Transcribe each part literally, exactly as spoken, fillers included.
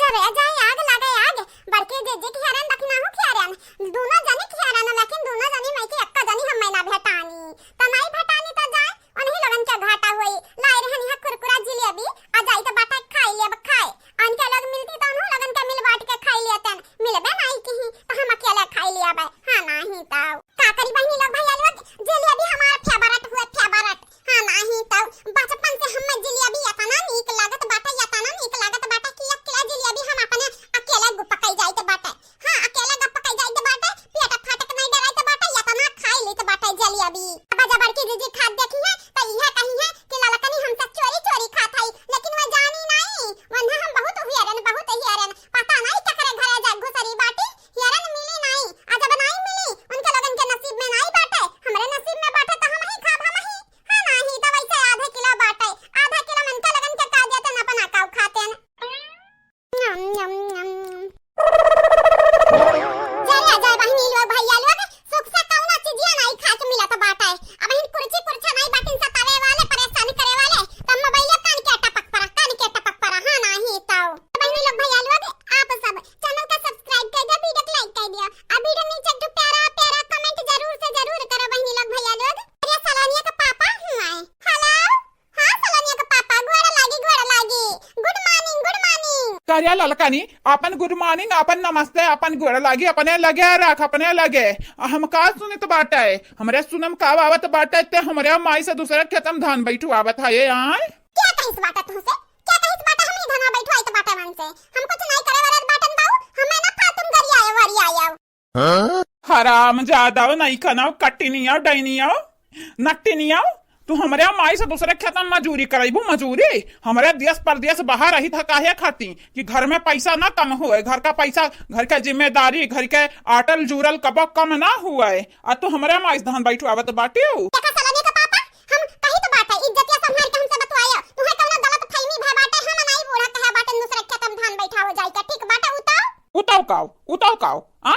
अरे जाए आग लागे आग, बड़के जीजी खियारन दखिनाहू खियारन, दूनो जनी खियारन, लेकिन दूनो जनी में के एक्का जनी हम्मे ना भेटानी। त नाई भेटानी त जाए, उन्हीं लोगन के घाटा होई। लाई रहन इहाँ कुरकुरा जिलेबी, आ जाई त बाटे खाई लेब खाए। अनके लोग मिलती त उन्हों लोगन के मिल बाँट के खाई लेतन, मिलबे नाई किहीं त हम अकेले खाई लेबे। हाँ नाहीं त का करी बहिनी लोग भैया लोग, जिलेबी हमार favourite हुए, favourite। हाँ, नाहीं तउ, बचपन से हम्मे जिलेबी एतना नीक लागत बाटे, एतना नीक लागत बाटे कि एक किलो जिलेबी हम अपने अकेले गुप्पकई जाइत बाटे। हाँ, अकेले गुप्पकई जाइत बाटे, पेट फाटक नाहीं डराइत बाटे, एतना खाई लीत बाटे जिलेबी। अब जब बड़की जीजी खात देखिहैं, त इहे कहिहैं कि ललकनी हमसे चोरी चोरी खात हई, लेकिन वह जानी नाहीं, वन्हा हम बहुत हेरन, बहुत हेरन, पता नाहीं केकरे घरे जा घुसरी बाटी, हेरन मिली नाहीं, आ जब नाहीं मिली, उनके लोगन के नसीब में नाहीं बाटे, हमरे नसीब में बाटे त हमहीं खाब, हमहीं। हाँ, नाहीं त वैसे आधे किलो बाटे, आधा किलो मनका लगन के का देते न अपना काऊ खाते न। नम, नम, नम। चल आ जाए बहिनी लोग, भैया लोग, सुख से कौनो चीजिया नाहीं खाए के मिलत बाटे। अब हिन कुर्सी कुर्सा नाहीं बाटिन सतावे वाले, परेशान करे वाले, त मोबाइल कान के टपक परा, कान के टपक परा, हाँ नाहीं तउ। बहिनी लोग, भैया लोग, आप सब channel का subscribe कर दिया, video को like कर दिया, आ video नीचे एक ठो प्यारा प्यारा comment जरूर से जरूर करो बहिनी लोग, भैया लोग। अरे सलोनिया का पापा हुआ है। Hello। हाँ, सलोनिया के पापा, गोड़ लागी, गोड़ लागी। Good morning, good morning। का रे ललकनी, अपन good morning, अपन नमस्ते, अपन गोड़ लागी, अपने लगे रख, अपने लगे। आ हम का सुनित बाटे? हमरे सुने में का आवत बाटे, ते हमरे माई से दूसरे खेत में धान बैठवावत है, ये आय? क्या कहिस बाटे तुमसे? क्या कहिस बाटे? हम ही धनवा बैठवाइत बाटे मन से। हम कुछ नहीं करे वाले बाटन बाऊ, हमें ना फालतू में गरियाए वरियाए। हरामजादा, नइखनव, कटिनिया, डैनिया, नटिनिया, तू हमरे माई से दूसरे खेतन मजूरी करइबू, मजूरी? हमरे देश परदेश बाहर रहित ह काहे खातिर कि घर में पैसा ना कम होए, घर का पैसा, घर के जिम्मेदारी, घर के आटल जूरल कबो कम ना होए, आ तू हमरे माई से धान बैठवावत बाटिउ। देखा सलोनी के पापा, हम कहित बाटे, इज्जतिया संभाल के हमसे बतवाया, तुहे कौनो गलत फहमी भय बाटे, हम नाई बूढ़ा कहे बाटे दूसरे खेतन धान बैठावो जाइके, ठीक बाटे? उताओ। उताओ काओ, उताओ काओ, आ?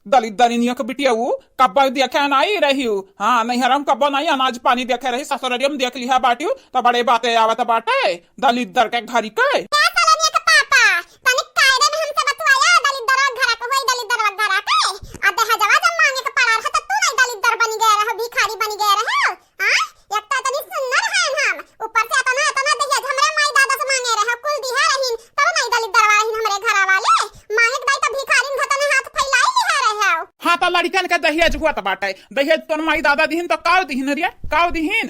दलित दरिनिया के बिटिया ऊ, कब्बो देखे नाई रहिउ। हाँ, नैहरम कब्बो नाई अनाज पानी देखे रही, ससुररियम देख लिहा बाटिउ, त बड़े बाते आवत बाटे, दलित दर के घरी के। ए सलोनिया के पापा, तनिक कायदे में हमसे बतवाया, दलित दर घर के होई, दलित दर घर के। आ दहेजवा जब मांगे के पड़ा रहा, त तू नाई दलित दर बनी गए रहो, भिखारी बनी गए रहो। आय, एक तो इतनी सुंदर हैं हम, ऊपर से इतना, इतना दहेज हमरे माई दादा से मांगे रहे, कुल दिहे रहीन, तब नाई दलित दरवा रहीन हमरे घरा वाले। मांगे के दाई तो भिखारिन घतने हाथ फैलाई लिहे रहे हो। हाँ, तो लड़िकन के दहेज हुआ तो बाटे, दहेज तोर माई दादा दिहिन तो काव दिहिन रे, काव दिहिन?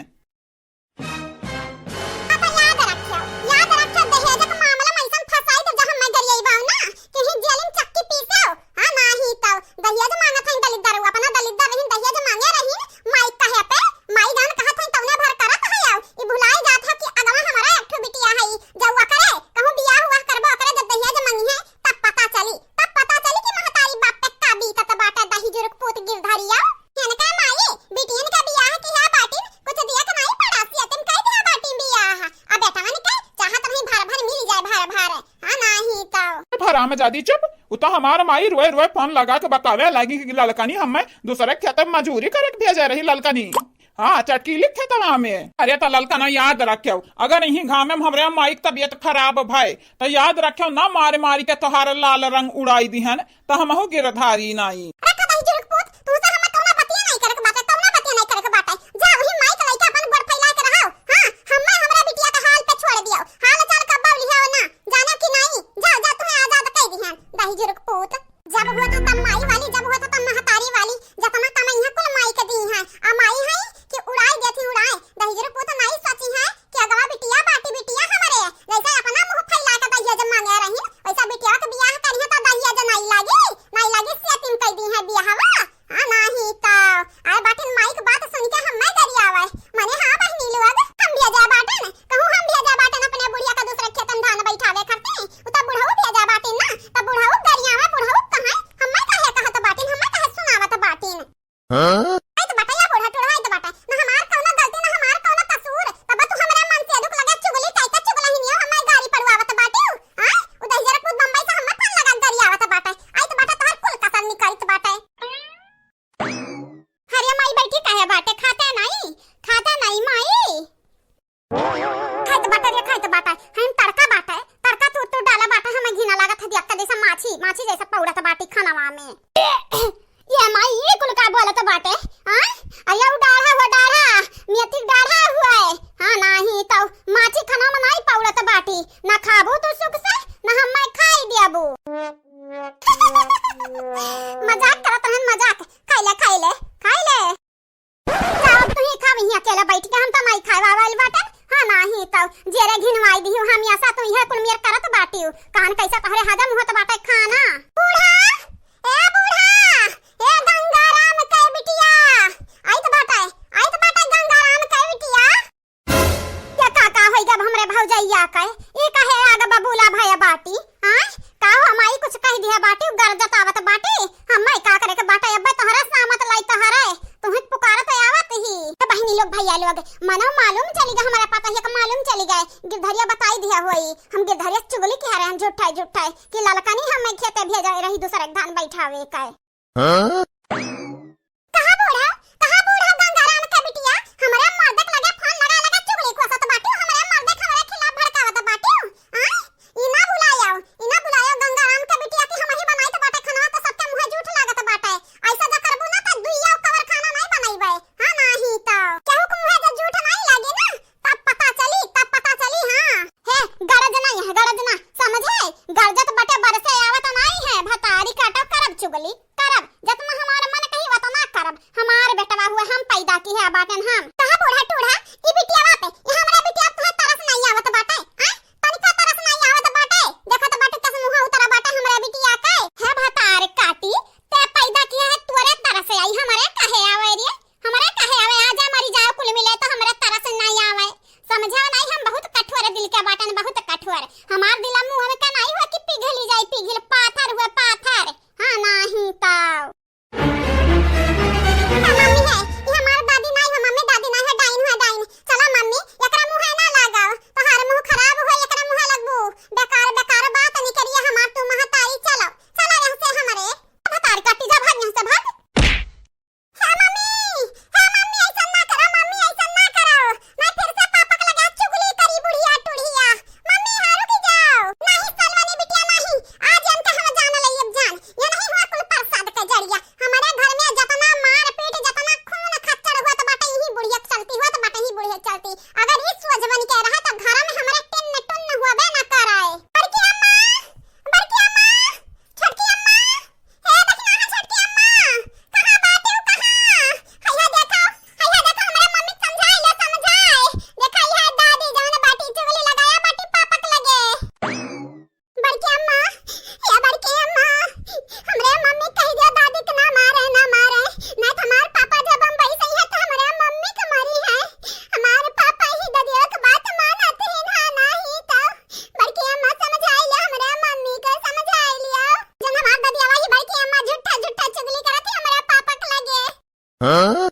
अब याद रखियो, याद रखियो, दहेज के मामला में ऐसन फंसाई तो जहाँ मैं गरियाई बाऊ ना, कि ही जेलिन चक्की पीसो। हाँ, नाही तो दहेज मांगत हईं दलिद्दर, उ अपना दलिद्दर रहीन, दहेज मांगे रहीन, माई कहे पे, माई जान कहत हईं तौने भर करत है, आउ ई भुलाई जात है कि अगवा हमारा एक ठो बिटिया है, जब ओकरे कहूँ बियाह हुआ करबो, ओकरे जब दहेज मंगिहैं, तब पता चली, तब पता चली कि महतारी बाप पे का बीतत बाटे, दही जुरुक पूत गिरधरिया। इनका माई, बिटियन का बियाह किहा बाटिन, कुछ दिया के नाई पड़ा, सियतिन कई दिहा बाटिन बियाह। अब बेटवन के चाहत रही भर भर मिल जाए, भर भर। हाँ, नाही तो। हरामजादी चुप, उ तो हमार माई रोए रोए फोन लगा के बतावे लागी कि ललकनी हमें दूसरे खेत में मजूरी करे के भेजे रही ललकनी। हाँ, चटकीली खेतवा में। अरे तो ललकना याद रख्यो, अगर इही घामे में हमरे माई के तबियत खराब भय, तो याद रख्यो ना मार मार के तोहार लाल रंग उड़ाई दिहन, तो हमहू गिरधारी नाई। रखा दही जुरुक पूत, तू से हमें कौनो बतिया नाई करे के बाटे, कौनो बतिया नाई करे के बाटे। जा वही माई के लइका अपन गोड़ फैला के रहो। हाँ, हमें हमरा बिटिया के हाल पे छोड़ दियो। हाल चाल कब्बो लिहाओ ना, जाने कि नाई? जा, जा, तुहे आजाद कई दिहन, दही जुरुक पूत। जब होत तब माई वाली, जब होत तब महतारी वाली, जतना कमाई है कुल माई के दी है। आ माई है कि उड़ाई देती उड़ाए, दही जुरुक पूत नाई सोची है कि अगवा बिटिया बाटी बिटिया हमरे, जैसे अपना मुंह फैला के दहेज मांगे रहीन, वैसा बिटिया के बियाह करिहैं तो दहेज नाई लागी, नाई लागी, सेटिंग कर दिहैं बियाहवा। हाँ, नाही तो। आए बाटिन माई के बात सुन के हमें गरियावे। मने हाँ बहिनी लोग, हम भेजा बाटन, कहूँ हम भेजा बाटन अपने बुढ़िया का दूसरे खेतन धान बैठावे करते, उ तो बुढ़ऊ भेजा बाटिन ना, तो बुढ़ऊ गरियावे, बुढ़ऊ माछी जैसा पौड़त बाटी खानवा में। ये माई, ये कुल का बोलत बाटे? हाँ? अरे उ डाढ़ा हुआ, डाढ़ा, मेथी डाढ़ा हुआ है। हाँ, नाही तो माछी खानवा में नाही पौड़त बाटी। ना खाबू तू सुख से, ना हम मैं खाई देबू। मजाक करत रहन, मजाक। खाई ले, खाई ले, खाई ले। जाओ, अब तू ही खाव, यहीं अकेले बैठ के, हम तो नाही खाए वाले बाटे। हाँ, नाही तो जेरे घिनवाई दिहु हम, ऐसा तू यह कुल मेर करत बाटिउ। कान कैसा तोहरे हजम होत बाटे खाना? बूढ़ा, ए बूढ़ा, ए गंगाराम के बिटिया, आइत बाटे, आइत बाटे गंगाराम के बिटिया। ये का, का होई गब हमरे भौजैया के? ई काहे आग बबूला भय बाटी? आय? का हो माई, कुछ कह दिया बाटी, गरजत आवत बाटी? हम्मे का करे के बाटे, अब्बे तोहरे सामत लाई तोहरे, तुहित पुकारत आवत ही। ए बहिनी लोग, भैया लोग, मनो मालूम चली गए, हमारे पता ही का मालूम चली गए, गिरधरिया बताई दिया होई। हम गिरधरिया चुगली किहा रहे हैं, झूठा है, झूठा है, कि ललकनी हमें खेते भेजा रही दूसरे के धान बैठावे का। हाँ? कहाँ बूढ़ा, कहाँ बूढ़ा गंगाराम के बिटिया? हमरे मर्दे के लगे फोन लगा लगा चुगली कोसत बाटी, हमरे मर्दे के हमरे खिलाफ भड़कावत बाटी। आय? ई ना बुलायो, ई ना बुलायो गंगाराम के बिटिया कि हमही बनाइत बाटे खाना, तो सबके मुँहे झूठ लागत बाटे। ऐसा जा करबू ना तो दुइया कवर खाना नहीं बनैबे। हाँ, नाही तो केहू के मुँहे जो झूठ नहीं लागे ना, तब पता चली, तब पता चली। हाँ, हे गरज ना, यह गरज ना, समझे? गरजत बाटे बरसे आवत नाही है, भतारी काटो करब चुगली। करब, जतना हमार मन कही वतना करब। हमार बेटवा हुए हम पैदा की है बाटन हम। कहा बूढ़ा टूढ़ा, ई बिटियावा पे, ई हमरे बिटिया तुहे तरस नहीं आवत बाटे, आ? तनिका तरस नहीं आवत बाटे। देखत बाटे कस मुँह उतरा बाटे हमरे बिटिया के। हे भतार काटी, ते पैदा की है, तोरे तरस आई, हमरे कहे आवे रे? हमरे कहे आवे, आजा मरी जाओ कुल मिले तो हमरे तरस नहीं आवे। समझा नहीं, हम बहुत कठोर दिल के बाटन, बहुत कठोर। हमार दिल मुँह में का नहीं हुआ कि पिघली जाई, पिघल पाथर हुए पाथर। हाँ, नाही तो। हाँ, मम्मी है, ये हमार दादी नाई है, मम्मी दादी नाई है, डाइन है, डाइन। चला मम्मी, एकरा मुँह है ना लागल, तोहार मुँह खराब हो, एकरा मुँह लगबू। बेकार, बेकार बात निकरिया हमार तू महतारी, चलो, चलो यहाँ से हमरे। भतार काटी जा, भाग यहाँ से, भाग। हे मम्मी, हे मम्मी, ऐसन ना करो, मम्मी, ऐसन ना करो। मैं फिर से पापा के लगे चुगली करी, बुढ़िया टुढ़िया। मम्मी, हाँ, रुकी जाओ। नहीं, सलवानी बिटिया, नहीं। आज इनका हम जान लई, अब जान। ये नहीं हुआ कुल प्रसाद के जरिया। हमारे घर में जतना मार पीट, जतना खून खच्चड़ हुआ तो बाटे, यही बुढ़िया के चलती हुआ तो बाटे, यही बुढ़िया के चलती। अगर इस सोच बन के रहा तो घर में हमारे टिन्न टुन्न हुआ बे ना कराए। बड़की अम्मा, बड़की अम्मा, छोटकी अम्मा, हे दखिनहा छोटकी अम्मा, कहाँ बाटिउ, कहाँ? हइया देखा, हइया देखा, हमरे मम्मी के समझाए ले, समझाए। देखा, इहे दादी जवन बाटी चुगली लगाया बाटी पापा के लगे। बड़की अम्मा, हे बड़की अम्मा, हमरे मम्मी कहि दिया दादी के ना मारे, ना मारे, नहीं तो हमार पापा जब बम्बई से अइहे तो हमरे मम्मी के मारिहैं। हमार पापा ही ददिया के बात मानत ही ना, नाही तो। बड़की अम्मा समझाई लिया, हमरे मम्मी के समझाई लिया। जन हमार ददिया वही बड़की अम्मा झूठा झूठा चुगली करत ही हमरे पापा के लगे। हाँ?